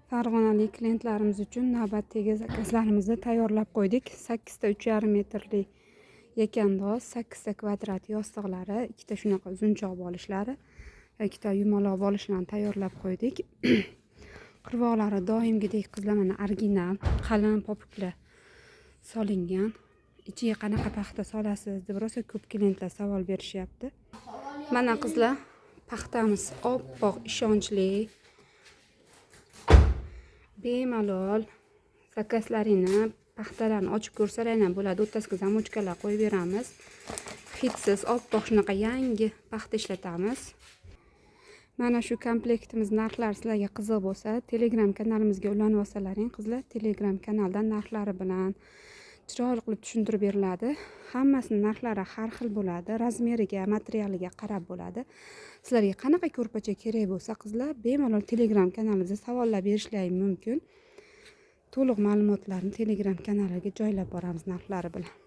Farg'onalik klientlarimiz uchun navbatdagi zakazlarimizni tayyorlab qo'ydik. 8 ta 3,5 metrli yakandoz, 8 ta kvadrat yostiqlari, ikkita shunaqa uzunchoq bolishlari, ikkita yumaloq bolishlarni tayyorlab qo'ydik. Qirg'oqlari doimgidek, qizlar, mana, original qalin popuklar solingan. Ichiga qanaqa paxta solasiz deb rosa ko'p klientlar savol berishyapti. Mana, qizlar, paxtamiz oppoq, ishonchli. Bemalol zakazlaringni, paxtalarni ochib ko'rsalar ham bo'ladi. O'rtasiga замочка lar qo'yib beramiz. Hidsiz, oppoq, shunaqa yangi paxta ishlatamiz. Mana shu komplektimiz narxlari sizlarga qiziq bo'lsa, Telegram kanalimizga ulanib olsalaring, qizlar, Telegram kanalda narxlari bilan chiroyli qilib tushuntirib beriladi. Hammasini narxlari har xil bo'ladi, razmeriga, materialiga qarab bo'ladi. Sizlarga qanaqa ko'rpacha kerak bo'lsa, qizlar, bemalol Telegram kanalimizda savollar berishlari mumkin. To'liq ma'lumotlarni Telegram kanaliga joylab boramiz narxlari bilan.